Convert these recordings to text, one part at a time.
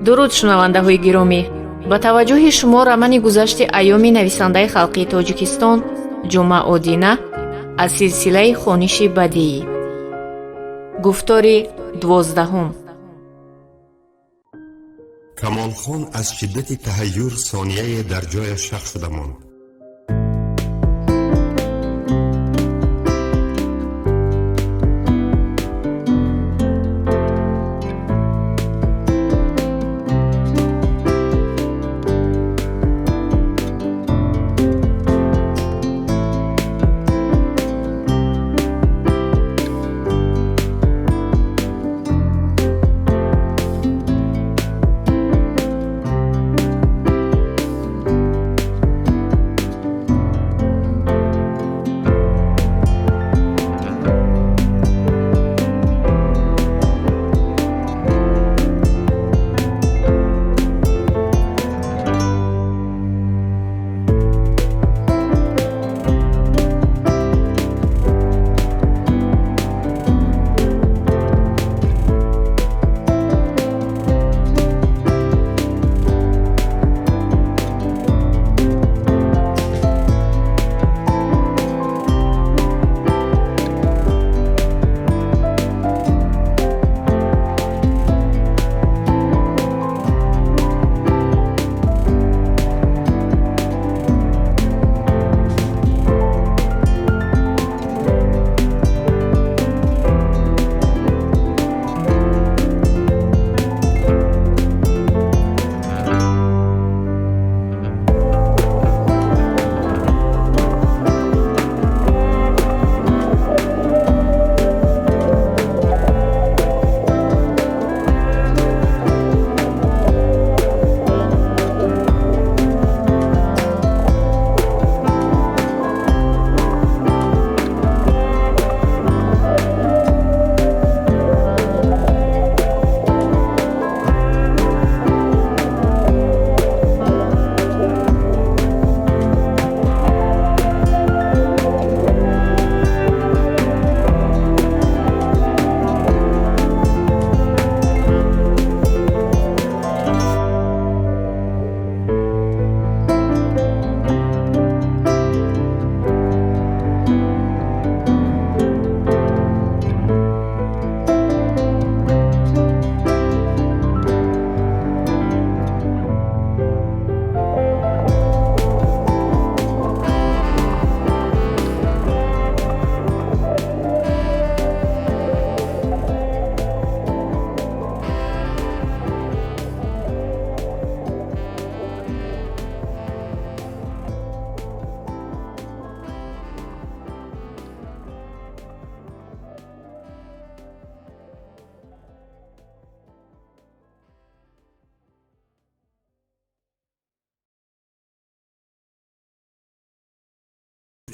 Дуруд, шунавандаҳои гиромӣ! Ба таваҷҷӯҳи шумо романи «Гузашти айёми» нависандаи халқии Тоҷикистон Ҷумъа Одина аз силсилаи хониши бадиӣ. Гуфтори 12-ум. Камолхон аз шиддати таҳайюр сонияе дар ҷояш шах шуда монд.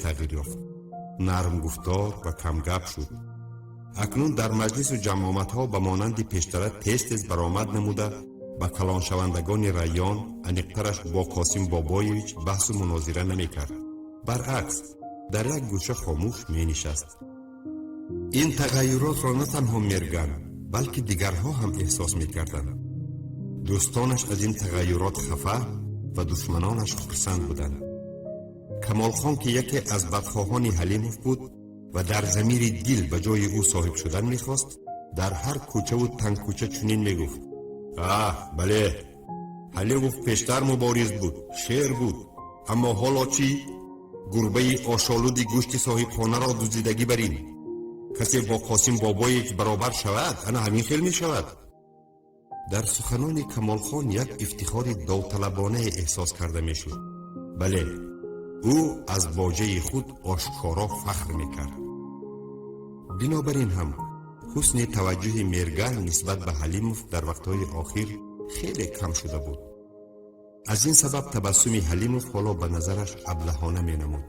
Тағйир ёфт, нармгуфтор ва камгап шуд. Акнун дар маҷлису ҷамъомадҳо ба монанди пештара тез-тез баромад намуда, ба калоншавандагони район, аниқтараш бо Қосим Бобоевич, баҳсу мунозира намекард. Баръакс, дар як гӯша хомӯш менишаст. Ин тағайюротро на танҳо Мерган, балки дигарҳо ҳам эҳсос мекарданд. Дӯстонаш аз ин тағайюрот хафа ва душманонаш хурсанд буданд. Камолхон, ки яке аз бадхоҳони Ҳалимов буд ва дар замири дил ба ҷои ӯ соҳиб шудан мехост, дар ҳар кӯчаву тангкӯча чунин мегуфт: «Аҳ, бале, Ҳалимов пештар мубориз буд, шер буд, аммо ҳоло чӣ? Гурбаи ошолуди гӯшти соҳибхонаро дуздидагӣ барин. Касе бо Қосим Бобоевич баробар шавад, ана ҳамин хел мешавад». Дар суханони Камолхон як ифтихори довталабонае эҳсос карда мешуд. Бале, ӯ аз боҷаи худ ошкоро фахр мекард. Бинобар ин ҳам ҳусни таваҷҷӯҳи Мерган нисбат ба Ҳалимов дар вақтҳои охир хеле кам шуда буд. Аз ин сабаб табассуми Ҳалимов ҳоло ба назараш аблаҳона менамуд.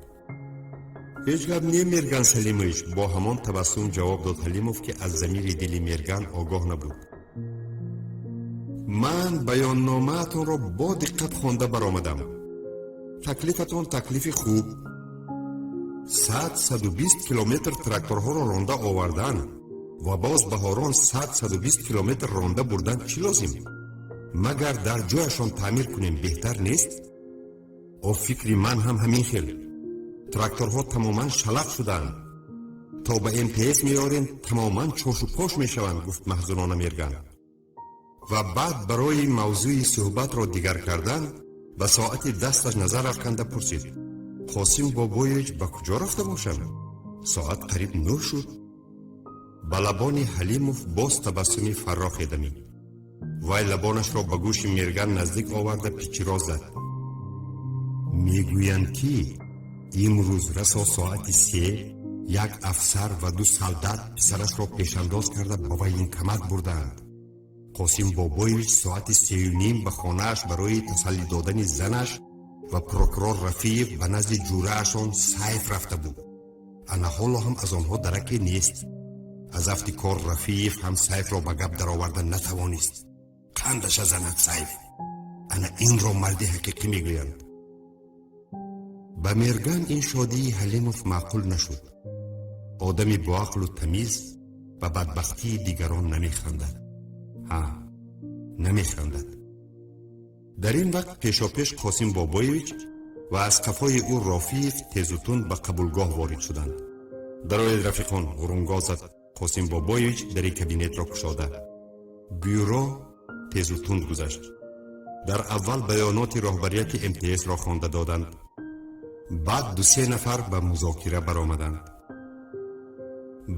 «Ҳеҷ гап не, Мерган Салимович», бо ҳамон табассум ҷавоб дод Ҳалимов, ки аз замири дили Мерган огоҳ набуд. «Ман баённомаатонро бо диққат хонда баромадам. Таклифатон таклифи хуб. 100-120 километр тракторҳоро ронда овардан ва боз баҳорон 100-120 километр ронда бурдан чӣ лозим? Магар дар ҷояшон таъмир кунем, беҳтар нест? О, фикри ман ҳам ҳамин хел. Тракторҳо тамоман шалақ шудаанд. То ба МТС меорем, тамоман чошу пош мешаванд, гуфт маҳзунона Мерган ва баъд барои мавзӯи суҳбатро дигар кардан ба соати дасташ назар афканда пурсид: «Қосим Бобоевич ба куҷо рафта бошанд? Соат қариб 9 шуд». Ба лабони Ҳалимов боз табассуми фаррохе дамид. Вай лабонашро ба гӯши Мерган наздик оварда, пичиро зад: «Мегӯянд, ки имрӯз расо соати 3 як афсар ва ду солдат писарашро пешандоз карда, ба военкомат бурдаанд. Қосим Бобоевич соати 3:30 ба хонааш барои тасаллӣ додани занаш ва прокурор Рафиев ба назди ҷураашон Сайф рафта буд. Ана ҳоло ҳам аз онҳо дараке нест. Аз афти кор Рафиев ҳам Сайфро ба гап дароварда натавонист. Қандаша занад Сайф! Ана инро марди ҳақиқӣ мегӯянд». Ба Мерган ин шодии Ҳалимов маъқул нашуд. Одами боақлу тамиз ба бадбахтии дигарон намехандад. Ҳа, намехандад. Дар ин вақт пешопеш Қосим Бобоевич ва аз қафои ӯ Рофиев тезутунд ба қабулгоҳ ворид шуданд. «Дароед, рафиқон», ғурунгоҳ зад Қосим Бобоевич, дари кабинетро кушода. Бюро тезутунд гузашт. Дар аввал баёноти роҳбарияти МТСро хонда доданд, баъд дусе нафар ба музокира баромаданд,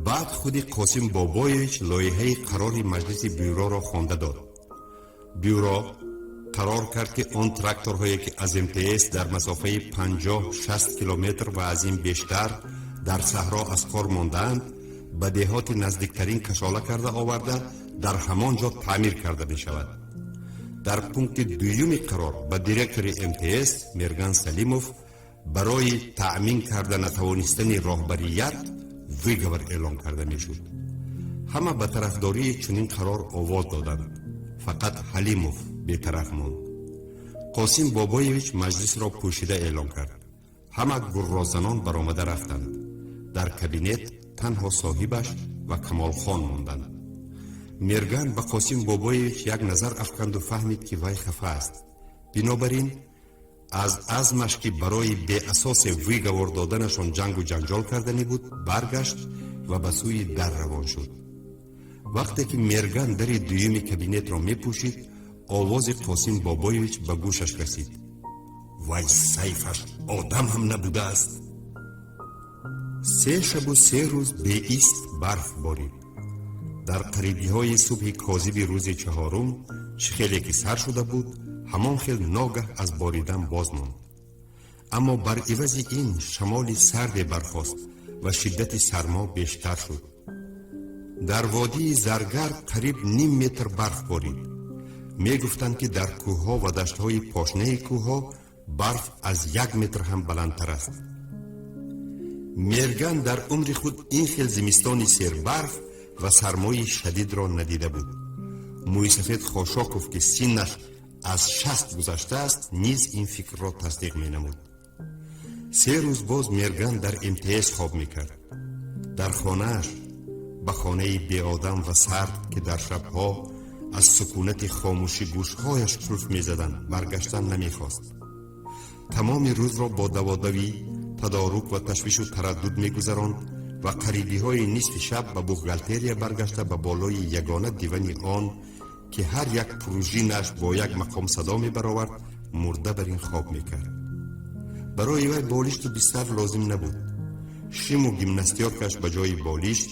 баъд худи Қосим Бобоевич лоиҳаи қарори маҷлиси бюроро хонда дод. Бюро қарор кард, ки он тракторҳое, ки аз МТС дар масофаи 50-60 километр ва аз ин бештар дар саҳро аз кор мондаанд, ба деҳоти наздиктарин кашола карда оварда, дар ҳамон ҷо таъмир карда мешавад. Дар пункти дуюми қарор ба директори МТС Мерган Салимов барои таъмин карда натавонистани роҳбарият выговор эълон карда мешуд. Ҳама ба тарафдории чунин қарор овоз доданд, фақат Ҳалимов бетараф монд. Қосим Бобоевич маҷлисро пӯшида эълон кард. Ҳама гуррозанон баромада рафтанд. Дар кабинет танҳо соҳибаш ва Камолхон монданд. Мерган ба Қосим Бобоевич як назар афканду фаҳмид, ки вай хафа аст. Бинобар ин аз азмаш, ки барои беасосе выговор доданашон ҷангу ҷанҷол карданӣ буд, баргашт ва ба сӯи дар равон шуд. Вақте ки Мерган дари дуюми кабинетро мепӯшид, овози Қосим Бобоевич ба гӯшаш расид: «Вай Сайфаш одам ҳам набудааст». 3 шабу 3 рӯз беист барф борид. Дар қарибиҳои субҳи козиби рӯзи чаҳорум, чӣ хеле ки сар шуда буд, ҳамон хел ногаҳ аз боридан боз монд. Аммо бар ивази ин шамоли сарде бархост ва шиддати сармо бештар шуд. Дар водии Заргар қариб ним метр барф борид. Мегуфтанд, ки дар кӯҳҳо ва даштҳои пошнаи кӯҳҳо барф аз 1 метр ҳам баландтар аст. Мерган дар умри худ ин хел зимистони сербарф ва сармои шадидро надида буд. Мӯйсафед Хошоков, ки синнаш аз 60 гузаштааст, низ ин фикрро тасдиқ менамуд. 3 рӯз боз Мерган дар МТС хоб мекард. Дар хонааш, ба хонаи беодам ва сард, ки дар шабҳо аз сукунати хомӯшӣ гӯшҳояш қулф мезаданд, баргаштан намехост. Тамоми рӯзро бо даводавӣ, тадорук ва ташвишу тараддуд мегузаронд ва қарибиҳои нисфи шаб ба бухгалтерия баргашта, ба болои ягона дивани он, ки ҳар як пружинаш бо як мақом садо мебаровард, мурда бар ин хоб мекард. Барои вай болишту бистар лозим набуд. Шиму гимнастёркаш ба ҷои болишт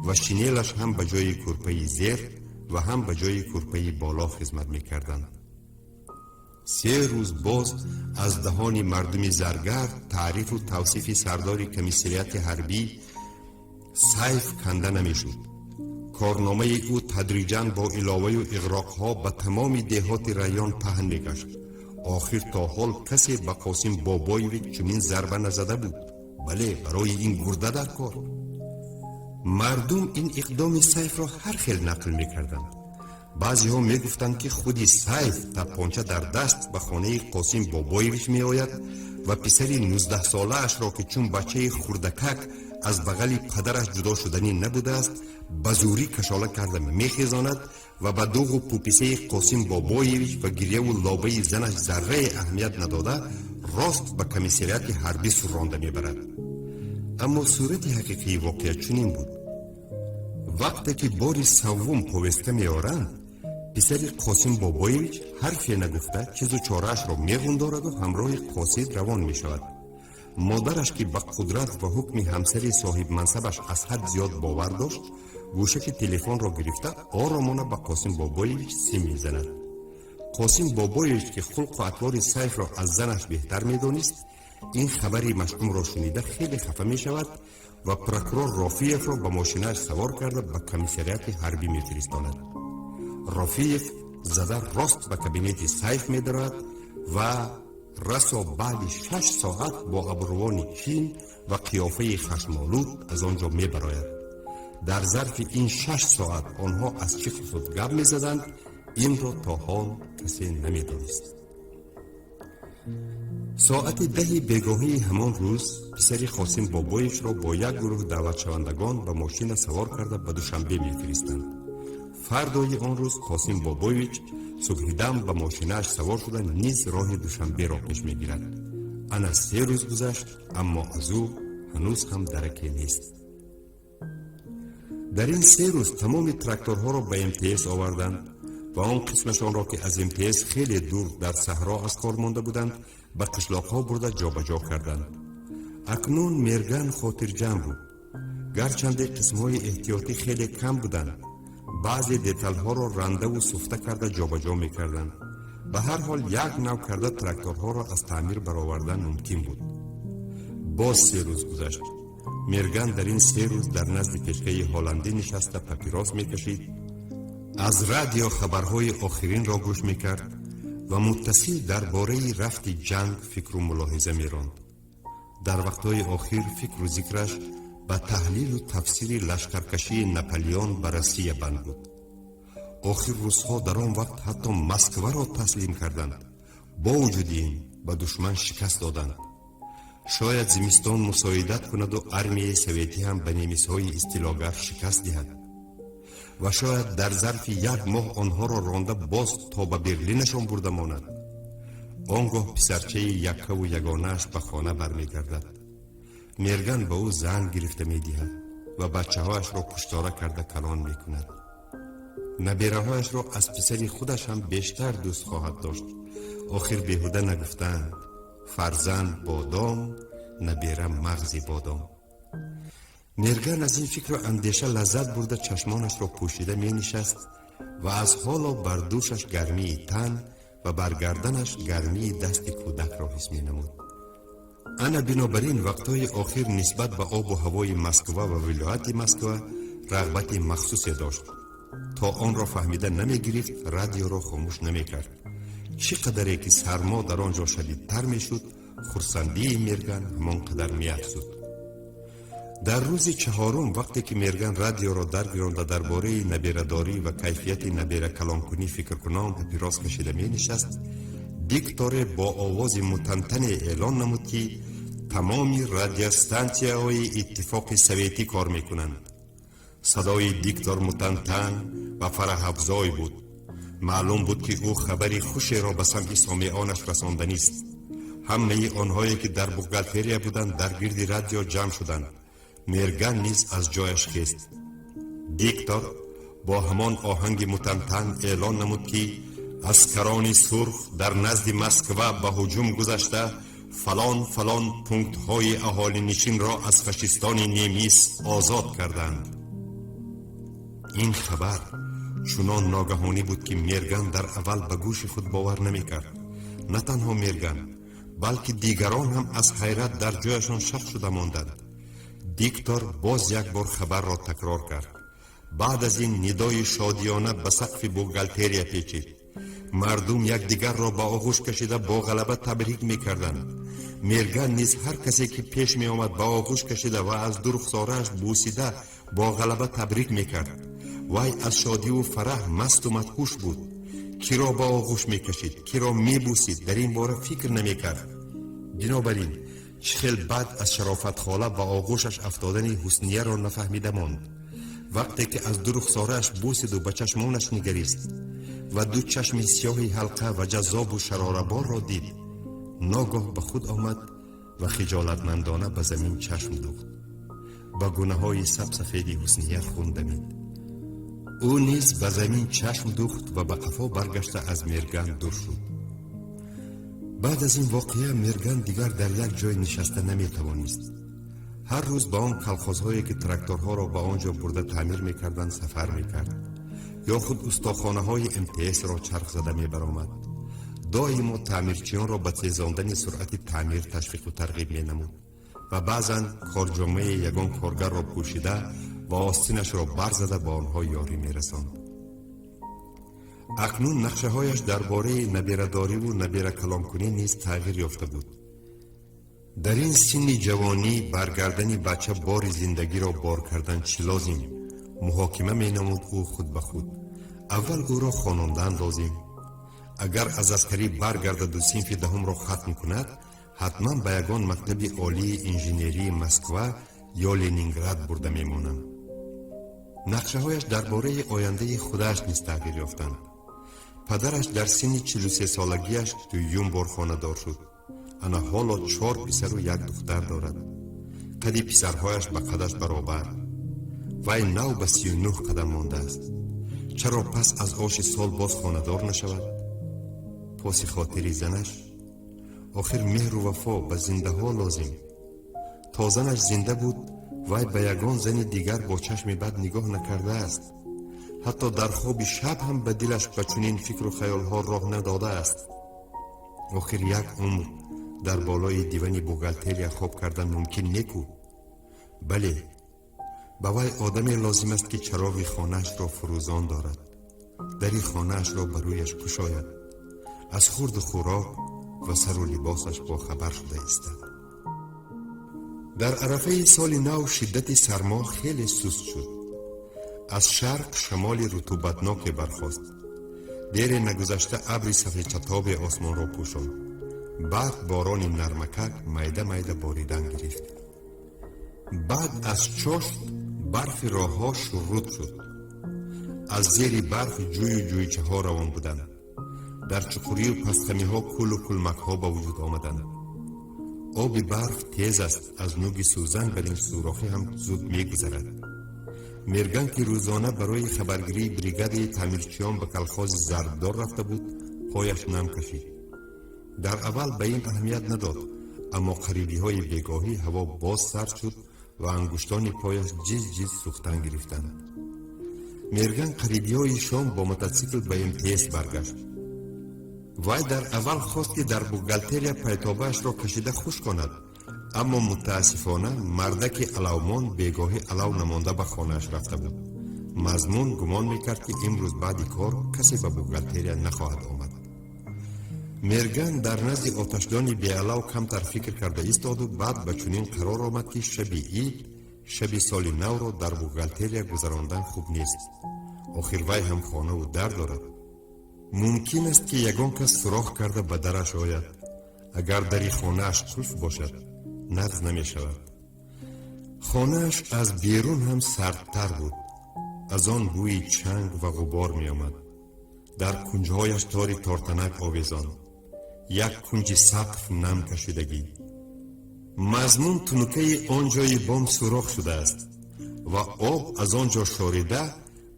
ва шинелаш ҳам ба ҷои кӯрпаи зер ва ҳам ба ҷои кӯрпаи боло хизмат мекарданд. 3 рӯз боз аз даҳони мардуми Заргар таърифу тавсифи сардори комиссариати ҳарбӣ Сайф канда намешуд. Корномаи ӯ тадриҷан бо иловаю иғроқҳо ба тамоми деҳоти район паҳн мегашт. Охир то ҳол касе ба Қосим Бобоевич чунин зарба назада буд. Бале, барои ин гурда дар кор. Мардум ин иқдоми Сайфро ҳар хел нақл мекарданд. Баъзеҳо мегуфтанд, ки худи Сайф таппонча дар даст ба хонаи Қосим Бобоевич меояд ва писари 19-солаашро, ки чун бачаи хурдакак аз бағали падараш ҷудо шуданӣ набудааст, ба зӯрӣ кашола карда мехезонад. Ва ба дуғу пуписаи Қосим Бобоевич ва гирьяву лобаи занаш заррае аҳамият надода, рост ба комиссариати ҳарбӣ сурронда мебарад. Аммо сурати ҳақиқии воқеа чунин буд: вақте ки бори саввум повестка меоранд, писари Қосим Бобоевич ҳарфе нагуфта, чизу чораашро меғундораду ҳамроҳи қосид равон мешавад. Модараш, ки ба қудрат ва ҳукми ҳамсари соҳибмансабаш аз ҳад зиёд бовар дошт, гӯшаки телефонро гирифта, оромона ба Қосим Бобоевич сим мезанад. Қосим Бобоевич, ки хулқу атвори Сайфро аз занаш беҳтар медонист, ин хабари машъумро шунида, хеле хафа мешавад ва прокурор Рофиевро ба мошинааш савор карда, ба комиссариати ҳарбӣ мефиристонад. Рофиев зада рост ба кабинети Сайф медарояд ва расо баъди 6 соат бо абрувони чин ва қиёфаи хашмолуд аз он ҷо мебарояд. Дар зарфи ин 6 соат онҳо аз чӣ хусус гап мезаданд, инро то ҳол касе намедонист. Соати 10-и бегоҳии ҳамон рӯз писари Қосим Бобоевичро бо як гурӯҳ даъватшавандагон ба мошина савор карда, ба Душанбе мефиристанд. Фардои он рӯз Қосим Бобоевич субҳидам ба мошинааш савор шуда, низ роҳи Душанберо пеш мегирад. Ана 3 рӯз гузашт, аммо аз ӯ ҳанӯз ҳам дараке нест. Дар ин 3 рӯз тамоми тракторҳоро ба МТС оварданд ва он қисмашонро, ки аз МТС хеле дур дар саҳро аз кор монда буданд, ба қишлоқҳо бурда ҷобаҷо карданд. Акнун Мерган хотирҷамъ буд. Гарчанде қисмҳои эҳтиётӣ хеле кам буданд, баъзе деталҳоро рандаву суфта карда ҷобаҷо мекарданд. Ба ҳар ҳол, як нав карда тракторҳоро аз таъмир баровардан мумкин буд. Боз 3 рӯз гузашт. Мерган дар ин 3 рӯз дар назди печкаи ҳоландӣ нишаста, папирос мекашид, аз радио хабарҳои охиринро гӯш мекард ва муттасил дар бораи рафти ҷанг фикру мулоҳиза меронд. Дар вақтҳои охир фикру зикраш ба таҳлилу тафсири лашкаркашии Наполеон ба Россия банд буд. Охир русҳо дар он вақт ҳатто Москваро таслим карданд, бо вуҷуди ин ба душман шикаст доданд. Шояд зимистон мусоидат кунаду армияи советӣ ҳам ба немисҳои истилогар шикаст диҳад ва шояд дар зарфи як моҳ онҳоро ронда, боз то ба Берлинашон бурда монад. Он гоҳ писарчаи яккаву ягонааш ба хона бармегардад. Мерган ба ӯ зан гирифта медиҳад ва бачаҳояшро пуштора карда калон мекунад. Набераҳояшро аз писари худаш ҳам бештар дӯст хоҳад дошт. Охир беҳуда нагуфтаанд: фарзанд бодом, набера мағзи бодом. Мерган аз ин фикру андеша лаззат бурда, чашмонашро пӯшида менишаст ва аз ҳоло бар дӯшаш гармии тан ва бар гарданаш гармии дасти кӯдакро ҳис менамуд. Ана бинобар ин вақтҳои охир нисбат ба обу ҳавои Москва ва вилояти Москва рағбати махсусе дошт. То онро фаҳмида намегирифт, радиоро хомӯш намекард. Чӣ қадаре ки сармо дар он ҷо шадидтар мешуд, хурсандии Мерган ҳамон қадар меафзуд. Дар рӯзи чаҳорум, вақте ки Мерган радиоро даргиронда, дар бораи наберадорӣ ва кайфияти наберакалонкунӣ фикркунон папирос кашида менишаст, дикторе бо овози мутантане эълон намуд, ки тамоми радиостансияҳои Иттифоқи Советӣ кор мекунанд. Садои диктор мутантан ва фараҳафзой буд. Маълум буд, ки ӯ хабари хушеро ба самъи сомеонаш расонданист. Ҳамаи онҳое, ки дар бухгалтерия буданд, дар гирди радио ҷамъ шуданд. Мерган низ аз ҷояш хест. Диктор бо ҳамон оҳанги мутантан эълон намуд, ки аскарони сурх дар назди Москва ба ҳуҷум гузашта, фалон фалон пунктҳои аҳолинишинро аз фашистони немис озод карданд. Ин хабар чунон ногаҳонӣ буд, ки Мерган дар аввал ба гӯши худ бовар намекард. На танҳо Мерган, балки дигарон ҳам аз ҳайрат дар ҷояшон шақ шуда монданд. Диктор боз як бор хабарро такрор кард. Баъд аз ин нидои шодиёна ба сақфи бухгалтерия печид. Мардум якдигарро ба оғӯш кашида, бо ғалаба табрик мекарданд. Мерган низ ҳар касе ки пеш меомад, ба оғӯш кашида ва аз ду рухсорааш бусида, бо ғалаба табрик мекард. Вай аз шодиву фараҳ масту мадҳуш буд. Киро ба оғӯш мекашид, киро мебусид, дар ин бора фикр намекард. Бинобар ин чӣ хел баъд аз Шарофатхола ба оғӯшаш афтодани Ҳуснияро нафаҳмида монд. Вақте ки аз ду рухсорааш бусиду ба чашмонаш нигарист ва ду чашми сиёҳи ҳалқа ва ҷаззобу шарораборро дид, ногоҳ ба худ омад ва хиҷолатмандона ба замин чашм духт. Ба гунаҳои сабсафеди Ҳусния хун дамид. Ӯ низ ба замин чашм духт ва ба қафо баргашта аз Мерган дур шуд. Баъд аз ин воқеа Мерган дигар дар як ҷой нишаста наметавонист. Ҳар рӯз ба он колхозҳое, ки тракторҳоро ба он ҷо бурда таъмир мекарданд, сафар мекард ё худ устохонаҳои МТС-ро чарх зада мебаромад. Доимо таъмирчиёнро ба тезондани суръати таъмир ташвиқу тарғиб менамуд ва баъзан корҷомаи ягон коргарро пӯшида ва остинашро барзада ба онҳо ёрӣ мерасонд. Акнун нақшаҳояш дар бораи наберадориву наберакалонкунӣ низ тағйир ёфта буд. Дар ин синни ҷавонӣ бар гардани бача бори зиндагиро бор кардан чӣ лозим, муҳокима менамуд ӯ худ ба худ. Аввал ӯро хонондан лозим. Агар аз аскарӣ баргардаду синфи 10-умро хатм кунад, ҳатман ба ягон мактаби олии инженерии Москва ё Ленинград бурда мемонам. Нақшаҳояш дар бораи ояндаи худаш низ тағйир ёфтанд. Падараш дар синни 43-солагиаш дуюм бор хонадор шуд. Ана ҳоло чор писару як духтар дорад. Қади писарҳояш ба қадаш баробар. Вай нав ба 39 қадам мондааст. Чаро пас аз оши сол боз хонадор нашавад? Поси хотири занаш. Охир меҳру вафо ба зиндаҳо лозим. То занаш зинда буд, вай ба ягон зани дигар бо чашми бад нигоҳ накардааст. Ҳатто дар хоби шаб ҳам ба дилаш ба чунин фикру хаёлҳо роҳ надодааст. Охир як умр дар болои дивани бухгалтерия хоб кардан мумкин неку. Бале, ба вай одаме лозим аст, ки чароғи хонаашро фурӯзон дорад, дари хонаашро ба рӯяш кушояд, аз хурду хӯрок ва сару либосаш бохабар шуда истад. Дар арафаи соли нав шиддати сармо хеле суст шуд. Аз шарқ шамоли рутубатноке бархост. Дере нагузашта абри сафедчатобе осмонро пӯшонд. Баъд борони нармакак майда майда боридан гирифт. Баъд аз чошт барфи роҳҳо шуррут шуд. Аз зери барф ҷӯю ҷӯйчаҳо равон буданд. Дар чуқурию пастхамиҳо кӯлу кӯлмакҳо ба вуҷуд омаданд. Оби барф тез аст, аз нуги сӯзан бар ин сӯрохӣ ҳам зуд мегузарад. Мерган, ки рӯзона барои хабаргирии бригадаи таъмирчиён ба колхози Зарбдор рафта буд, пояш нам кашид. Дар аввал ба ин аҳамият надод, аммо қарибиҳои бегоҳӣ ҳаво боз сард шуд ва ангуштони пояш ҷиз ҷиз сӯхтан гирифтанд. Мерган қарибиҳои шом бо мототсикл ба МТС баргашт. Вай дар аввал хост, ки дар бухгалтерия пайтобаашро кашида хушк конад, аммо мутаассифона мардаки алавмон бегоҳӣ алав намонда ба хонааш рафта буд. Мазмун гумон мекард, ки имрӯз баъди кор касе ба бухгалтерия нахоҳад омад. Мерган дар назди оташдони беалав камтар фикр карда истоду баъд ба чунин қарор омад, ки шаби ид, шаби соли навро дар бухгалтерия гузарондан хуб нест. Охир вай ҳам хонаву дар дорад. Мумкин аст, ки ягон кас сурох карда ба дараш ояд. Агар дари хонааш қулф бошад, нағз намешавад. Хонааш аз берун ҳам сардтар буд. Аз он бӯи чанг ва ғубор меомад. Дар кунҷҳояш тори тортанак овезон, як кунҷи сақф нам кашидагӣ. Мазмун тунукаи он ҷои бом сӯрох шудааст ва об аз он ҷо шорида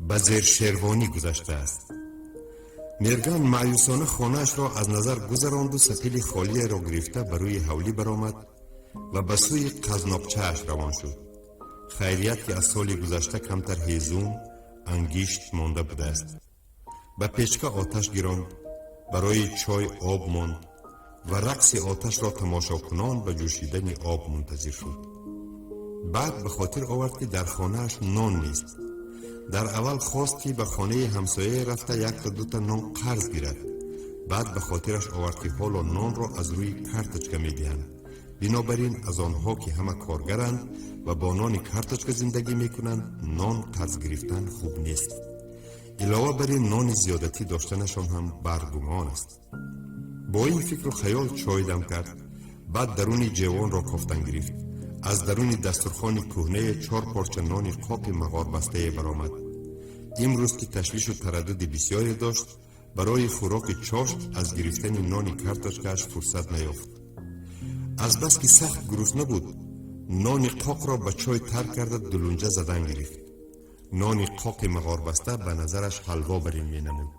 ба зершервонӣ гузаштааст. Мерган маъюсона хонаашро аз назар гузаронду сатили холиеро гирифта ба рӯи ҳавлӣ баромад ва ба сӯи қазноқчааш равон шуд. Хайрият, ки аз соли гузашта камтар ҳезум, ангишт монда будааст. Ба печка оташ гиронд, барои чой об монд ва рақси оташро тамошокунон ба ҷӯшидани об мунтазир шуд. Баъд ба хотир овард, ки дар хонааш нон нест. Дар аввал хост, ки ба хонаи ҳамсояе рафта якта дута нон қарз гирад. Баъд ба хотираш овард, ки ҳоло нонро аз рӯи карточка медиҳанд. Бинобар ин аз онҳо, ки ҳама коргаранд ва бо нони карточка зиндагӣ мекунанд, нон қарз гирифтан хуб нест. Илова бар ин, нони зиёдатӣ доштанашон ҳам баргумон аст. Бо ин фикру хаёл чой дам кард. Баъд даруни ҷевонро кофтан гирифт. Аз даруни дастурхони кӯҳнае чор порча нони қоқи мағорбастае баромад. Имрӯз, ки ташвишу тараддуди бисёре дошт, барои хӯроки чошт аз гирифтани нони картошкааш фурсат наёфт. Азбаски сахт гурусна буд, нони қоқро ба чой тар карда, дулунҷа задан гирифт. Нони қоқи мағорбаста ба назараш ҳалво барин менамуд.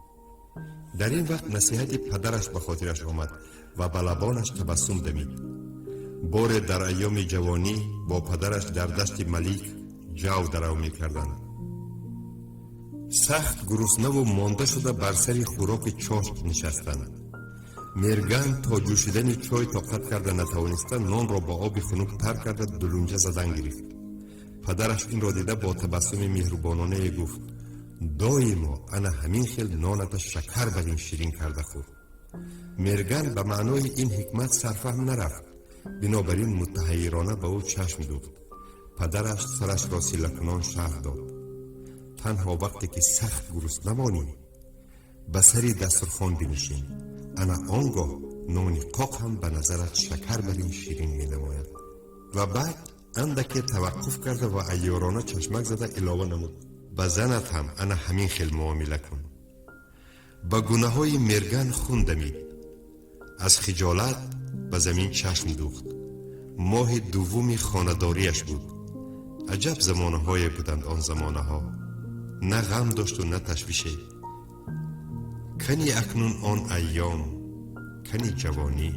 Дар ин вақт насиҳати падараш ба хотираш омад ва ба лабонаш табассум дамид. Боре дар айёми ҷавонӣ бо падараш дар дашти Малик ҷав дарав мекарданд. Сахт гуруснаву монда шуда, бар сари хӯроки чошт нишастанд. Мерган то ҷӯшидани чой тоқат карда натавониста, нонро бо оби хунук тар карда, дулунҷа задан гирифт. Падараш инро дида, бо табассуми меҳрубононае гуфт: «Доимо ана ҳамин хел ноната шакар бар ин ширин карда хӯр». Мерган ба маънои ин ҳикмат сарфаҳм нарафт, бинобар ин муттаҳайирона ба ӯ чашм духт. Падараш сарашро силлакунон шарҳ дод: «Танҳо вақте ки сахт гурусна монӣ, ба сари дастурхон бинишин. Ана он гоҳ нони қоқ ҳам ба назарат шакар бар ин ширин менамояд». Ва баъд андаке таваққуф карда ва айёрона чашмак зада илова намуд: «Ба занат ҳам ана ҳамин хел муомила кун». Ба гунаҳои Мерган хун дамид, аз хиҷолат ба замин чашм духт. Моҳи дуввуми хонадориаш буд. Аҷаб замонаҳое буданд он замонаҳо! На ғам дошту на ташвише. Кани акнун он айём, кани ҷавонӣ?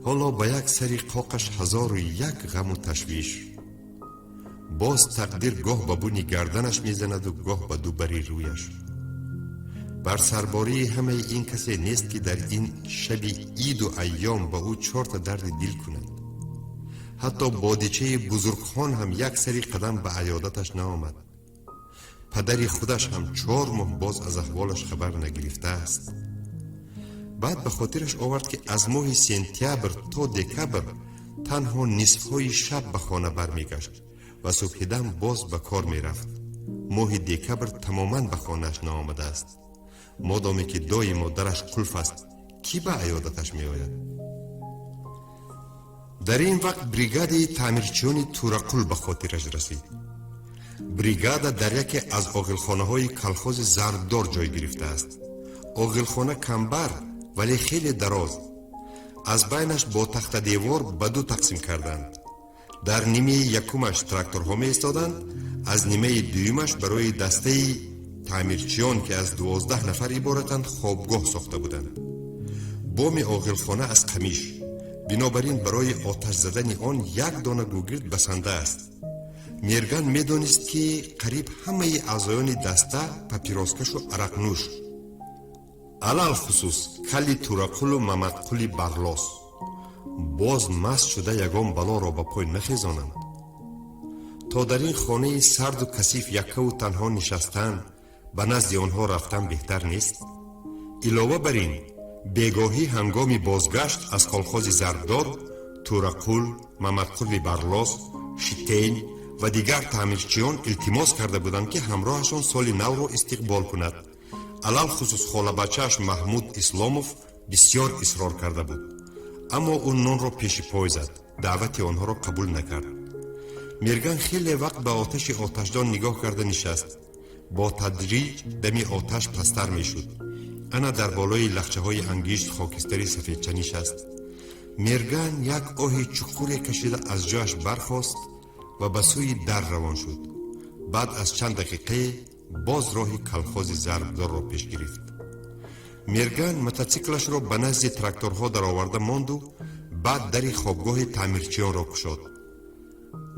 Ҳоло ба як сари қоқаш ҳазору як ғаму ташвиш. Боз тақдир гоҳ ба буни гарданаш мезанаду, гоҳ ба ду бари рӯяш. Бар сарбории ҳамаи ин касе нест, ки дар ин шаби иду айём ба ӯ чорта дарди дил кунад. Ҳатто бодичаи бузургхон ҳам як сари қадам ба аёдаташ наомад. Падари худаш ҳам 4 моҳ боз аз аҳволаш хабар нагирифтааст. Баъд ба хотираш овард, ки аз моҳи сентябр то декабр танҳо нисфҳои шаб ба хона бармегашт ва субҳидам боз ба кор мерафт. Моҳи декабр тамоман ба хонааш наомадааст. Модоме ки доимо дараш қулф аст, кӣ ба аёдаташ меояд? Дар ин вақт бригадаи таъмирчиёни Турақул ба хотираш расид. Бригада дар яке аз оғилхонаҳои колхози Зарбдор ҷой гирифтааст. Оғилхона камбар, вале хеле дароз. Аз байнаш бо тахтадевор ба ду тақсим карданд. Дар нимаи якумаш тракторҳо меистоданд, аз нимаи дуюмаш барои дастаи таъмирчиён, ки аз 12 нафар иборатанд, хобгоҳ сохта буданд. Боми оғилхона аз қамиш, бинобар ин барои оташ задани он як дона гугирд басанда аст. Мерган медонист, ки қариб ҳамаи аъзоёни даста папироскашу арақнӯш, алалхусус калли Турақулу Мамадқули Барлос, боз маст шуда ягон балоро ба пой нахезонанд. То дар ин хонаи сарду касиф яккаву танҳо нишастан, ба назди онҳо рафтан беҳтар нест? Илова бар ин, бегоҳӣ ҳангоми бозгашт аз колхози Зарбдор Турақул, Мамадқули Барлос, Шитейн ва дигар таъмирчиён илтимос карда буданд, ки ҳамроҳашон соли навро истиқбол кунад. Алалхусус холабачааш Маҳмуд Исломов бисьёр исрор карда буд. Аммо ӯ нонро пеши пой зад, даъвати онҳоро қабул накард. Мерган хеле вақт ба оташи оташдон нигоҳ карда нишаст. Бо тадриҷ дами оташ пасттар мешуд. Ана дар болои лахчаҳои ангишт хокистари сафедча нишаст. Мерган як оҳи чуқуре кашида, аз ҷояш бархост ва ба сӯи дар равон шуд. Баъд аз чанд дақиқае боз роҳи колхози Зарбдорро пеш гирифт. Мерган мототсиклашро ба назди тракторҳо дароварда монду, баъд дари хобгоҳи таъмирчиёнро кушод.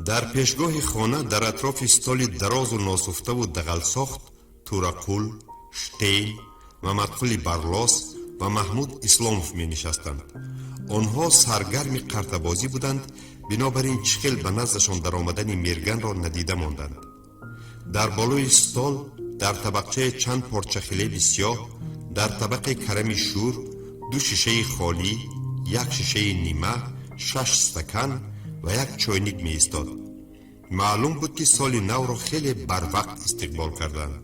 Дар пешгоҳи хона, дар атрофи столи дарозу носуфтаву дағалсохт, Турақул, Штейн, Мамадқули Барлос ва Маҳмуд Исломов менишастанд. Онҳо саргарми қартабозӣ буданд, бинобар ин чӣ хел ба наздашон даромадани Мерганро надида монданд. Дар болои стол, дар табақчаи чанд порча хлеби сиёҳ, дар табақи карами шӯр, ду шишаи холӣ, як шишаи нима, шаш стакан ва як чойник меистод. Маълум буд, ки соли навро хеле барвақт истиқбол карданд.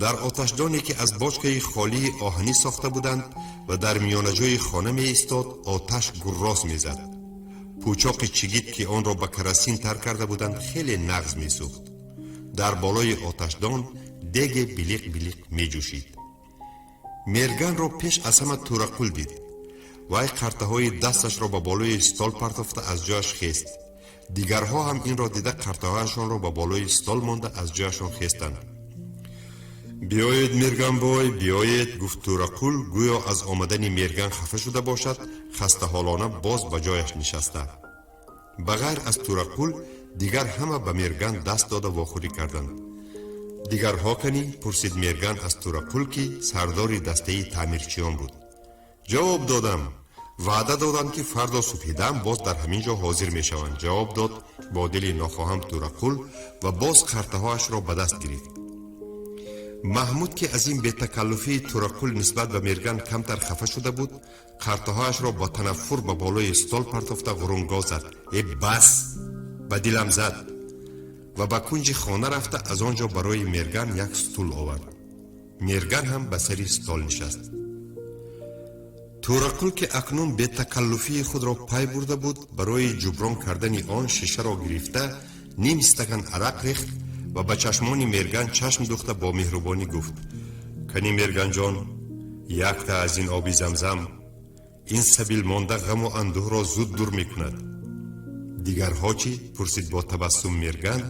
Дар оташдоне, ки аз бочкаи холии оҳанӣ сохта буданд ва дар миёнаҷои хона меистод, оташ гурроз мезад. Пӯчоқи чигит, ки онро ба карасин тар карда буданд, хеле нағз месӯхт. Дар болои оташдон деге билиқ билиқ меҷӯшид. Мерганро пеш аз ҳама Турақул дид. Вай қартаҳои дасташро ба болои стол партофта, аз ҷояш хест. Дигарҳо ҳам инро дида, қартаҳояшонро ба болои стол монда, аз ҷояшон хестанд. «Биёед, Мерганбой, биёед», гуфт Турақул, гӯё аз омадани Мерган хафа шуда бошад, хастаҳолона боз ба ҷояш нишаста. Ба ғайр аз Турақул дигар ҳама ба Мерган даст дода вохӯрӣ карданд. «Дигарҳо канӣ?» пурсид Мерган аз Турақул, ки сардори дастаи таъмирчиён буд. «Ҷавоб додам, ваъда доданд, ки фардо субҳидам боз дар ҳамин ҷо ҳозир мешаванд», ҷавоб дод бо дили нохоҳам Турақул ва боз қартаҳояшро ба даст гирифт. Маҳмуд, ки аз ин бетакаллуфии Турақул нисбат ба Мерган камтар хафа шуда буд, қартаҳояшро бо танаффур ба болои стол партофта, ғурунгоҳ зад: «Э, бас, ба дилам зад!» ва ба кунҷи хона рафта, аз он ҷо барои Мерган як стул овард. Мерган ҳам ба сари стол нишаст. Турақул, ки акнун бетакаллуфии худро пай бурда буд, барои ҷуброн кардани он шишаро гирифта, ним стакан арақ рехт ва ба чашмони Мерган чашм духта, бо меҳрубонӣ гуфт: «Кани, Мерганҷон, якта аз ин оби Замзам, ин сабил монда ғаму андӯҳро зуд дур мекунад». «Дигарҳо чӣ?» пурсид бо табассум Мерган,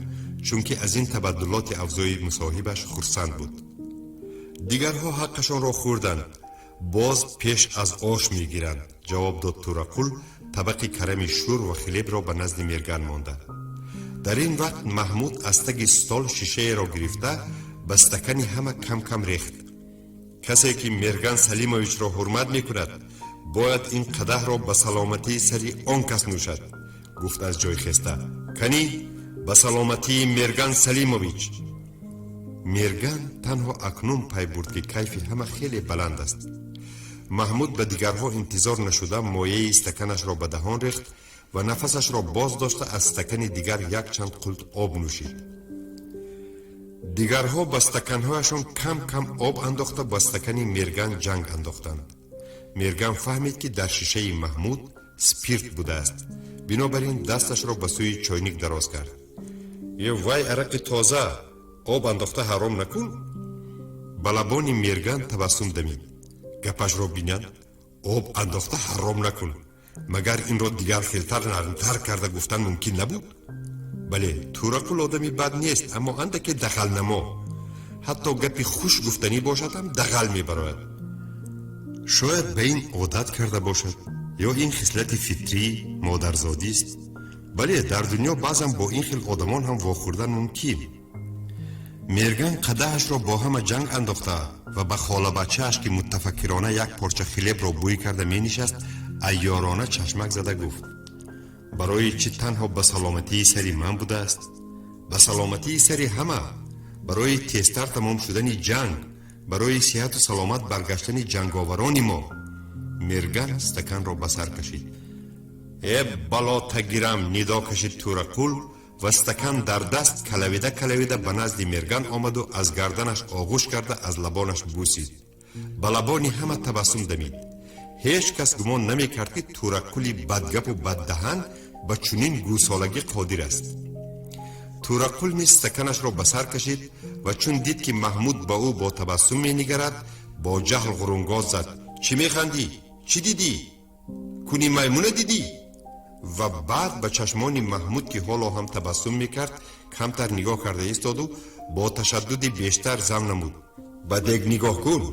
чунки аз ин табаддулоти авзои мусоҳибаш хурсанд буд. «Дигарҳо ҳаққашонро хӯрданд, боз пеш аз ош мегиранд», ҷавоб дод Турақул, табақи карами шӯр ва хлебро ба назди Мерган монда. Дар ин вақт Маҳмуд аз таги стол шишаеро гирифта, ба стакани ҳама кам кам рехт. «Касе ки Мерган Салимовичро ҳурмат мекунад, бояд ин қадаҳро ба саломатии сари он кас нӯшад», гуфт аз ҷой хеста. «Канӣ, ба саломатии Мерган Салимович!» Мерган танҳо акнун пай бурд, ки кайфи ҳама хеле баланд аст. Маҳмуд ба дигарҳо интизор нашуда, мояи стаканашро ба даҳон рехт ва нафасашро боз дошта, аз стакани дигар якчанд қулт об нӯшид. Дигарҳо ба стаканҳояшон кам кам об андохта, ба стакани Мерган ҷанг андохтанд. Мерган фаҳмид, ки дар шишаи Маҳмуд спирт будааст, бинобар ин дасташро ба сӯи чойник дароз кард. «Е, вай арақи тоза, об андохта ҳаром накун». Ба лабони Мерган табассум дамид. Гапашро бинанд: об андохта ҳаром накун. Магар инро дигар хелтар, нармтар карда гуфтан мумкин набуд? Бале, Турақул одами бад нест, аммо андаке дағалнамо, ҳатто гапи хуш гуфтанӣ бошад ҳам, дағал мебарояд. Шояд ба ин одат карда бошад ё ин хислати фитрӣ, модарзодист. Бале, дар дунё баъзан бо ин хел одамон ҳам вохӯрдан мумкин. Мерган қадаҳашро бо ҳама ҷанг андохта ва ба холабачааш, ки мутафаккирона як порча хлебро бӯй карда менишаст, айёрона чашмак зада гуфт: «Барои чӣ танҳо ба саломатии сари ман будааст? Ба саломатии сари ҳама, барои тезтар тамом шудани ҷанг, барои сиҳату саломат баргаштани ҷанговарони мо». Мерган стаканро ба сар кашид. «Э, бало тагирам!» нидо кашид Турақул ва стакан дар даст калавида калавида ба назди Мерган омаду аз гарданаш оғӯш карда, аз лабонаш бусид. Ба лабони ҳама табассум дамид. Ҳеҷ кас гумон намекард, ки Турақули бадгапу баддаҳан ба чунин гӯсолагӣ қодир аст. Турақул низ стаканашро ба сар кашид ва чун дид, ки Маҳмуд ба ӯ бо табассум менигарад, бо ҷаҳл ғурунгоз зад: «Чӣ механдӣ? Чӣ дидӣ? Куни маймуна дидӣ?» Ва баъд ба чашмони Маҳмуд, ки ҳоло ҳам табассум мекард, камтар нигоҳ карда истоду бо ташаддуди бештар зам намуд: «Ба дег нигоҳ кун!»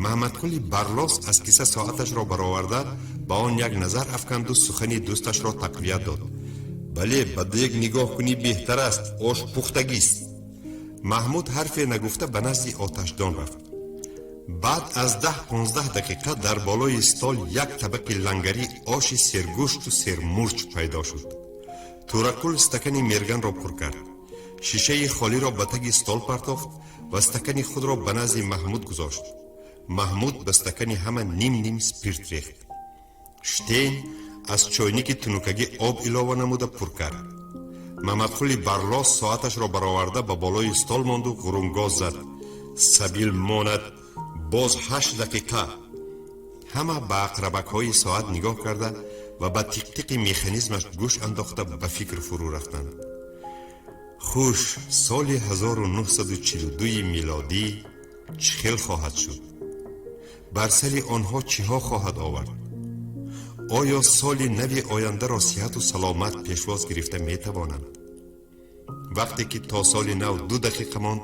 Маҳмадқули Барлос аз киса соаташро бароварда, ба он як назар афканду сухани дӯсташро тақвият дод: «Бале, ба дег нигоҳ кунӣ беҳтар аст, ош пухтагист». Маҳмуд ҳарфе нагуфта ба назди оташдон рафт. Баъд аз 10-15 дақиқа дар болои стол як табақи лангарӣ оши сергӯшту сермурч пайдо шуд. Турақул стакани Мерганро пур кард, шишаи холиро ба таги стол партофт ва стакани худро ба назди Маҳмуд гузошт. Маҳмуд ба стакани ҳама ним ним спирт рехт. Штейн аз чойники тунукагӣ об илова намуда, пур кард. Мамадқули Барлос соаташро бароварда, ба болои стол монду ғурунгоз зад: «Сабил монад боз 8 дақиқа». Ҳама ба ақрабакҳои соат нигоҳ карда. Ва ба тиқтиқи механизмаш гӯш андохта, ба фикр фурӯ рафтанд. Хуш, соли 1942 милодӣ чӣ хел хоҳад шуд? Бар сари онҳо чиҳо хоҳад овард? Оё соли нави ояндаро сиҳату саломат пешвоз гирифта метавонанд? Вақте ки то соли нав 2 дақиқа монд,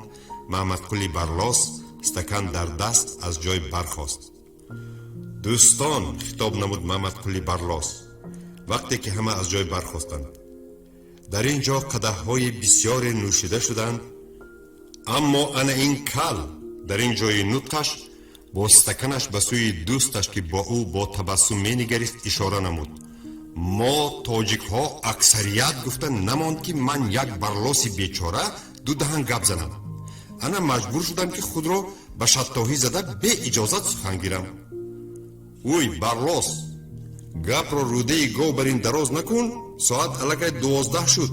Маҳмадқули Барлос стакан дар даст аз ҷой бархост. «Дӯстон», хитоб намуд Маҳмадқули Барлос, вақте ки ҳама аз ҷой бархостанд, «дар ин ҷо қадаҳҳои бисёре нӯшида шуданд, аммо ана ин кал», дар ин ҷои нутқаш бо стаканаш ба сӯи дӯсташ, ки бо ӯ бо табассум менигарист, ишора намуд, «мо тоҷикҳо аксарият гуфта намонд, ки ман, як барлоси бечора, ду даҳан гап занам. Ана маҷбур шудам, ки худро ба шаттоҳӣ зада, беиҷозат сухан гирам». «Уй, Барлос, гапро рӯдаи гов бар ин дароз накун, соат аллакай 12 шуд»,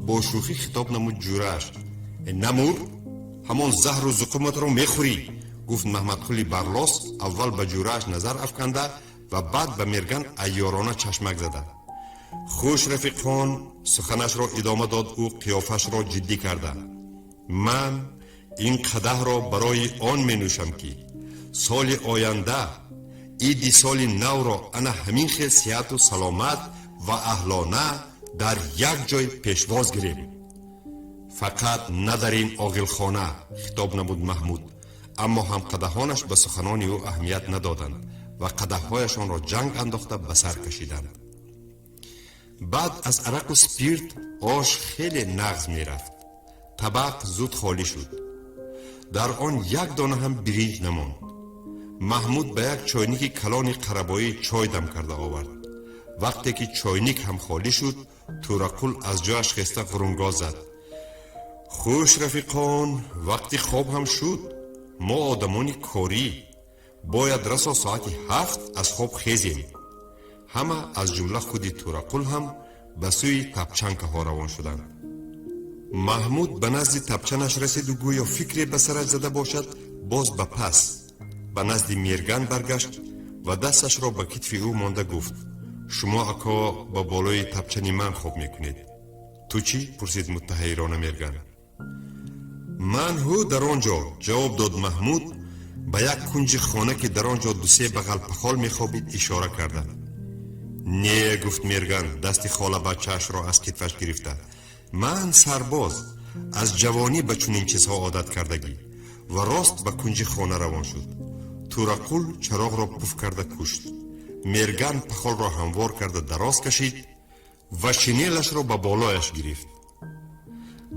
бо шӯхӣ хитоб намуд ҷӯрааш. «Намур, ҳамон заҳру зуқуматро мехӯрӣ», гуфт Маҳмадқули Барлос, аввал ба ҷӯрааш назар афканда ва баъд ба Мерган айёрона чашмак зада. «Хуш, рафиқон», суханашро идома дод ӯ, қиёфашро ҷиддӣ карда, «ман ин қадаҳро барои он менӯшам, ки соли оянда иди соли навро ана ҳамин хел сиҳату саломат ва аҳлона дар як ҷой пешвоз гирем. Фақат на дар ин оғилхона», хитоб намуд Маҳмуд, аммо ҳамқадаҳонаш ба суханони ӯ аҳамият надоданд ва қадаҳҳояшонро ҷанг андохта, ба сар кашиданд. Баъд аз арақу спирт ош хеле нағз мерафт. Табақ зуд холӣ шуд, дар он як дона ҳам биринҷ намонд. Маҳмуд ба як чойники калони қарабоӣ чой дам карда овард. Вақте ки чойник ҳам холӣ шуд, Тӯрақул аз ҷояш хеста, ғурунгоз зад: «Хуш, рафиқон, вақти хоб ҳам шуд. Мо одамони корӣ бояд расо соати 7 аз хоб хезем». Ҳама, аз ҷумла худи Тӯрақул ҳам, ба сӯи тапчанкаҳо равон шуданд. Маҳмуд ба назди тапчанаш расиду, гӯё фикре ба сараш зада бошад, боз ба пас, ба назди Мерган баргашт ва дасташро ба китфи ӯ монда гуфт: «Шумо, ако, ба болои тапчани ман хоб мекунед». «Ту чӣ?» пурсид муттаҳайирона Мерган. «Ман ҳу дар он ҷо», ҷавоб дод Маҳмуд, ба як кунҷи хона, ки дар он ҷо дусе бағал пахол мехобид, ишора карда. «Не», гуфт Мерган, дасти холабачаашро аз китфаш гирифта, «ман сарбоз, аз ҷавонӣ ба чунин чизҳо одат кардагӣ», ва рост ба кунҷи хона равон шуд. Тӯрақул чароғро пуф карда кушт. Мерган пахолро ҳамвор карда дароз кашид ва шинелашро ба болояш гирифт.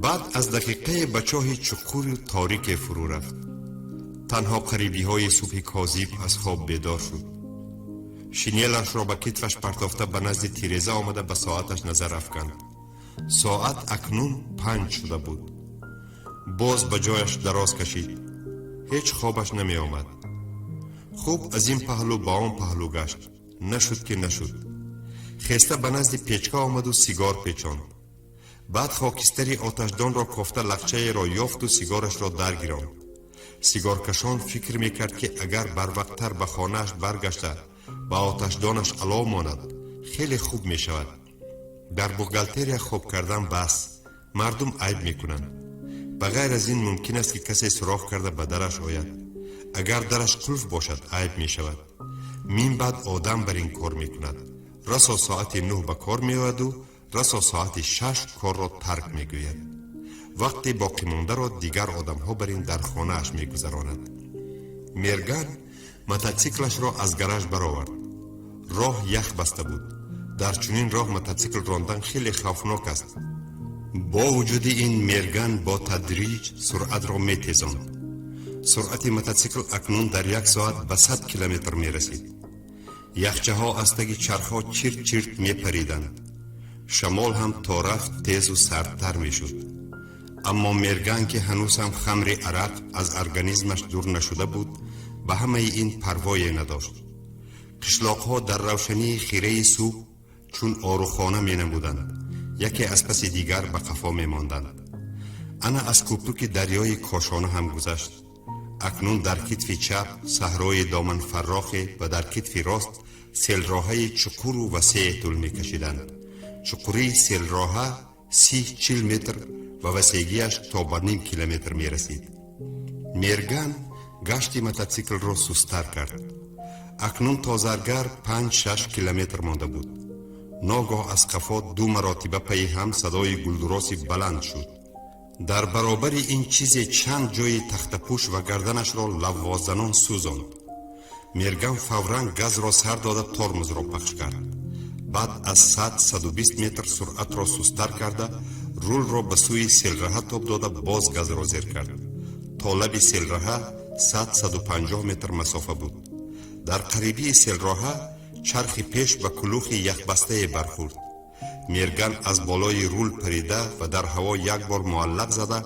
Баъд аз дақиқае ба чоҳи чуқуру торике фурӯ рафт. Танҳо қарибиҳои субҳи козиб аз хоб бедор шуд. Шинелашро ба китфаш партофта, ба назди тиреза омада, ба соаташ назар афканд. Соат акнун 5 шуда буд. Боз ба ҷояш дароз кашид. Ҳеҷ хобаш намеомад. Хуб, аз ин паҳлӯ ба он паҳлӯ гашт, нашуд ки нашуд. Хеста ба назди печка омаду сигор печонд. Баъд хокистари оташдонро кофта, лақчаеро ёфту сигорашро даргиронд. Сигоркашон фикр мекард, ки агар барвақттар ба хонааш баргашта, ба оташдонаш алов монад, хеле хуб мешавад. Дар бухгалтерия хоб кардан бас, мардум айб мекунанд. Ба ғайр аз ин, мумкин аст, ки касе суроғ карда ба дараш ояд. Агар дараш қулф бошад, айб мешавад. Мин баъд одам бар ин кор мекунад: расо соати 9 ба кор меояду расо соати 6 корро тарк мегӯяд. Вақти боқимондаро дигар одамҳо бар ин дар хонааш мегузаронад. Мерган мототсиклашро аз гараж баровард. Роҳ ях баста буд. Дар чунин роҳ мототсикл рондан хеле хавфнок аст. Бо вуҷуди ин, Мерган бо тадриҷ суръатро метезонд. Суръати мототсикл акнун дар як соат ба 100 километр мерасид. Яхчаҳо аз таги чархҳо чирт чирт мепариданд. Шамол ҳам то рафт тезу сардтар мешуд. Аммо Мерган, ки ҳанӯз ҳам хамри арақ аз организмаш дур нашуда буд, ба ҳамаи ин парвое надошт. Қишлоқҳо дар равшании хираи субҳ чун орухона менамуданд, яке аз паси дигар ба қафо мемонданд. Ана аз кӯпруки дарёи Кошона ҳам гузашт. Акнун дар китфи чап саҳрои доманфаррохе ва дар китфи рост Селроҳаи чуқуру васее тӯл мекашиданд. Чуқурии селроҳа 30-40 метр ва васегиаш то ба ним километр мерасид. Мерган гашти мототсиклро сусттар кард. Акнун то Заргар 5-6 километр монда буд. Ногоҳ аз қафо ду маротиба пайи ҳам садои гулдуроси баланд шуд. Дар баробари ин чизе чанд ҷои тахтапӯш ва гарданашро лаввозанон сӯзонд. Мерган фавран газро сар дода, тормозро пахш кард. Баъд аз 100-120 метр суръатро сусттар карда, рулро ба сӯи селраҳа тоб дода, боз газро зер кард. То лаби селраҳа 100-150 метр масофа буд. Дар қарибии селроҳа чархи пеш ба кулухи яхбастае бархӯрд. Мерган аз болои рул парида ва дар ҳаво як бор муаллақ зада,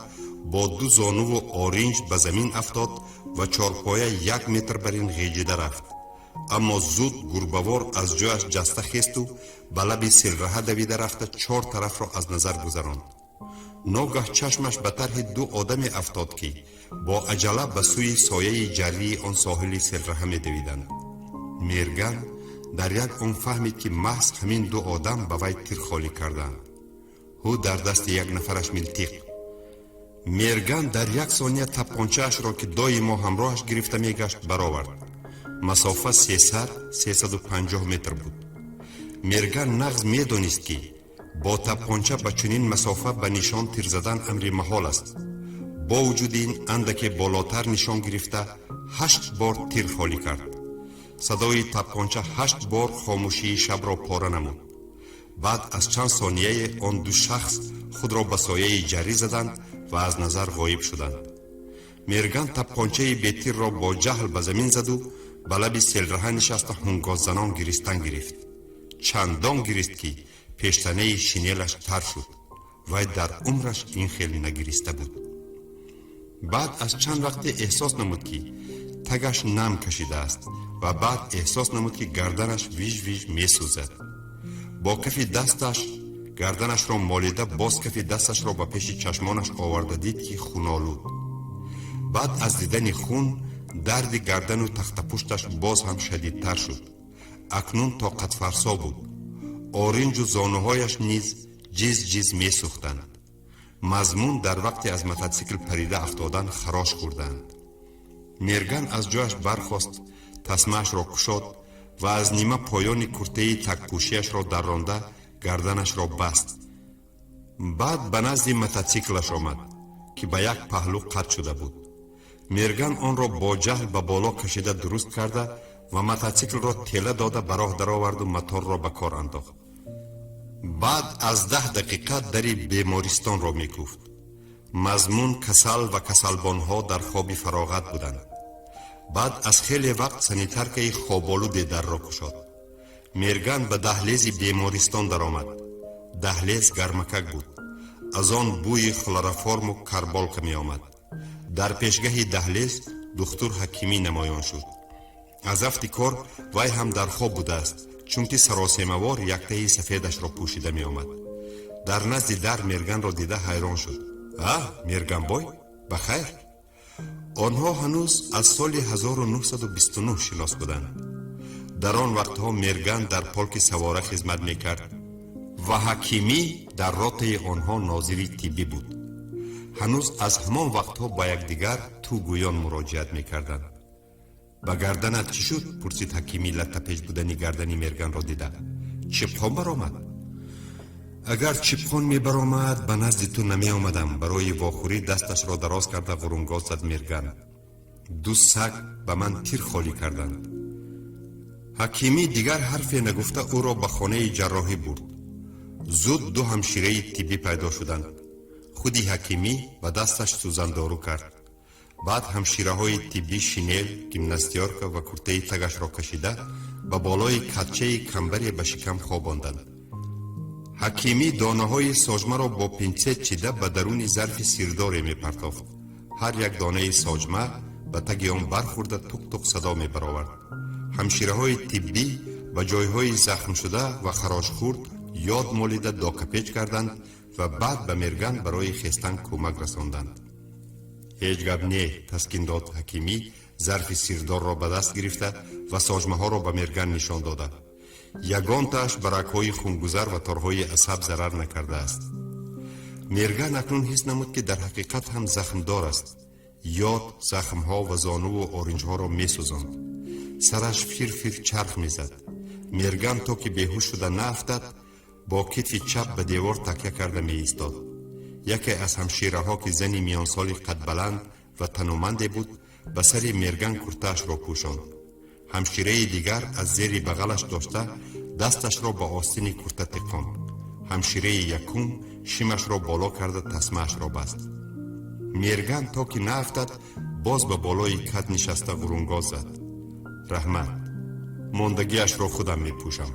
бо ду зонуву оринҷ ба замин афтод ва чорпоя як метр бар ин ғеҷида рафт. Аммо зуд гурбавор аз ҷояш ҷаста хесту ба лаби селраҳа давида рафта, чор тарафро аз назар гузаронд. Ногаҳ чашмаш ба тарҳи ду одаме афтод, ки бо аҷала ба сӯи сояи ҷаррии он соҳили селраҳа медавиданд. Мерган дар як он фаҳмид, ки маҳз ҳамин ду одам ба вай тир холӣ карданд. Ҳу, дар дасти як нафараш милтиқ. Мерган дар як сония таппончаашро, ки доимо ҳамроҳаш гирифта мегашт, баровард. Масофа 300-350 метр буд. Мерган нағз медонист, ки бо таппонча ба чунин масофа ба нишон тир задан амри маҳол аст. Бо вуҷуди ин, андаке болотар нишон гирифта, ҳашт бор тир холӣ кард. Садои таппонча ҳашт бор хомӯшии шабро пора намуд. Баъд аз чанд сонияе он ду шахс худро ба сояи ҷаррӣ заданд ва аз назар ғоиб шуданд. Мерган таппончаи бетирро бо ҷаҳл ба замин заду ба лаби селраҳа нишаста, ҳунгоззанон гиристан гирифт. Чандон гирист, ки пештанаи шинелаш тар шуд. Вай дар умраш ин хел нагириста буд. Баъд аз чанд вақте эҳсос намуд, ки тагаш нам кашидааст, ва баъд эҳсос намуд, ки гарданаш виж виж месӯзад. Бо кафи дасташ гарданашро молида, боз кафи дасташро ба пеши чашмонаш оварда дид, ки хунолуд. Баъд аз дидани хун дарди гардану тахтапушташ боз ҳам шадидтар шуд. Акнун тоқатфарсо буд. Оринҷу зонуҳояш низ ҷиз ҷиз месӯхтанд. Мазмун дар вақте аз мототсикл парида афтодан харош хӯрданд. Мерган аз ҷояш бархост, тасмаашро кушод ва аз нима поёни куртаи такпӯшиашро дарронда, гарданашро баст. Баъд ба назди мототсиклаш омад, ки ба як паҳлӯ қат шуда буд. Мерган онро бо ҷаҳл ба боло кашида дуруст карда ва мототсиклро тела дода ба роҳ дароварду моторро ба кор андохт. Баъд аз 10 дақиқа дари бемористонро мекуфт. Мазмун касал ва касалбонҳо дар хоби фароғат буданд. Баъд аз хеле вақт санитаркаи хоболуде дарро кушод. Мерган ба даҳлези бемористон даромад. Даҳлез гармакак буд. Аз он бӯи хлороформу карболка меомад. Дар пешгаҳи даҳлез духтур Ҳакимӣ намоён шуд. Аз афти кор вай ҳам дар хоб будааст, чунки саросемавор яктаи сафедашро пӯшида меомад. Дар назди дар Мерганро дида, ҳайрон шуд: «А, Мерганбой, ба хайр?» Онҳо ҳанӯз аз соли 1929 шинос буданд. Дар он вақтҳо Мерган дар полки савора хизмат мекард ва Ҳакимӣ дар ротаи онҳо нозири тиббӣ буд. Ҳанӯз аз ҳамон вақтҳо ба якдигар ту гӯён муроҷиат мекарданд. «Ба гарданат чӣ шуд?» — пурсид Ҳакимӣ, латтапеч будани гардани Мерганро дида. «Чипхон баромад?» «Агар чипхон мебаромад, ба назди ту намеомадам», — барои вохӯрӣ дасташро дароз карда ғурунгоз зад Мерган. «Ду саг ба ман тир холӣ карданд». Ҳакимӣ дигар ҳарфе нагуфта, ӯро ба хонаи ҷарроҳӣ бурд. Зуд ду ҳамшираи тиббӣ пайдо шуданд. Худи Ҳакимӣ ба дасташ сӯзандору кард. Баъд ҳамшираҳои тиббӣ шинел, гимнастёрка ва куртаи тагашро кашида, ба болои катчаи камбаре ба шикам хобонданд. Ҳакимӣ донаҳои сожмаро бо пинсет чида, ба даруни зарфи сирдоре мепартофт. Ҳар як донаи соҷма ба таги он бархӯрда, туқ-туқ садо мебаровард. Ҳамшираҳои тиббӣ ба ҷойҳои захмшуда ва харошхӯрд ёд молида, докапеч карданд ва баъд ба Мерган барои хестан кӯмак расонданд. «Ҳеҷ гап не», — таскин дод Ҳакимӣ. Зарфи сирдорро ба даст гирифта ва сожмаҳоро ба Мерган нишон дода. Ягонтааш ба рагҳои хунгузар ва торҳои асаб зарар накардааст. Мерган акнун ҳис намуд, ки дар ҳақиқат ҳам захмдор аст. Ёд захмҳо ва зонуву оринҷҳоро месӯзонд. Сараш фир-фир чарх мезад. Мерган то ки беҳуш шуда наафтад, бо китфи чап ба девор такя карда меистод. Яке аз ҳамшираҳо, ки зани миёнсоли қадбаланд ва тануманде буд, ба сари Мерган куртаашро пӯшонд. Ҳамшираи дигар аз зери бағалаш дошта, дасташро ба остини курта тиқонд. Ҳамшираи якум шимашро боло карда, тасмаашро баст. Мерган то ки наафтад, боз ба болои кат нишаста, ғурунгоз зад: «Раҳмат, мондагиашро худам мепӯшам».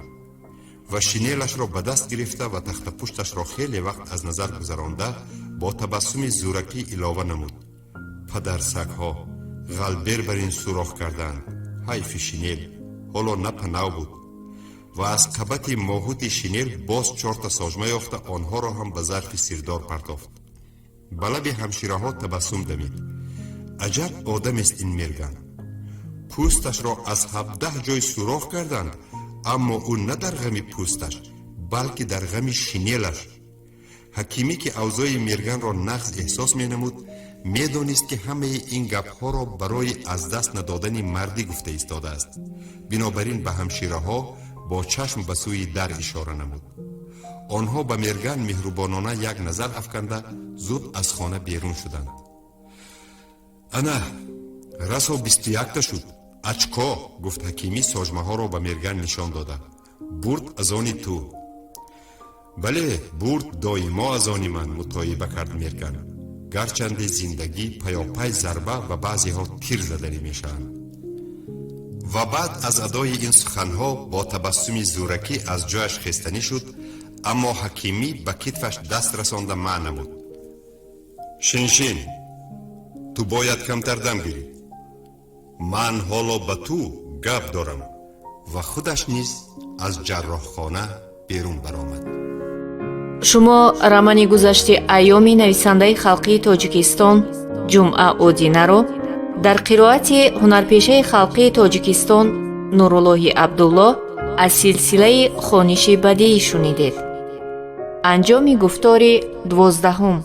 Ва шинелашро ба даст гирифта ва тахтапушташро хеле вақт аз назар гузаронда, бо табассуми зӯракӣ илова намуд: «Падарсагҳо ғалбер бар ин сурох карданд. Ҳайфи шинел, ҳоло напа нав буд». Ва аз қабати моҳути шинел боз чорта сожма ёфта, онҳоро ҳам ба зарфи сирдор партофт. Ба лаби ҳамшираҳо табассум дамид: «Аҷаб одамест ин Мерган. Пӯсташро аз 17 ҷой сурох карданд, аммо ӯ на дар ғами пӯсташ, балки дар ғами шинелаш». Ҳакимӣ, ки авзои Мерганро нағз эҳсос менамуд, медонист, ки ҳамаи ин гапҳоро барои аз даст надодани мардӣ гуфта истодааст. Бинобар ин ба ҳамшираҳо бо чашм ба сӯи дар ишора намуд. Онҳо ба Мерган меҳрубонона як назар афканда, зуд аз хона берун шуданд. «Ана, расо 21-та шуд, очко», гуфт Ҳакимӣ, сожмаҳоро ба Мерган нишон дода. «Бурд аз они ту». «Бале, бурд доимо аз они ман», мутоиба кард Мерган. Гарчанде зиндагӣ паёпай зарба ва баъзеҳо тир заданӣ мешаванд. Ва баъд аз адои ин суханҳо бо табассуми зӯракӣ аз ҷояш хестанӣ шуд, аммо Ҳакимӣ ба китфаш даст расонда манъ намуд: «Шиншин, ту бояд камтар дам гирӣ. Ман ҳоло ба ту гап дорам». Ва худаш низ аз ҷарроҳхона берун баромад. Шумо романи «Гузашти айёми» нависандаи халқии Тоҷикистон Ҷумъа Одинаро дар қироати ҳунарпешаи халқии Тоҷикистон Нуруллоҳи Абдуллоҳ аз силсилаи хониши бадиӣ шунидед. Анҷоми гуфтори 12-ум.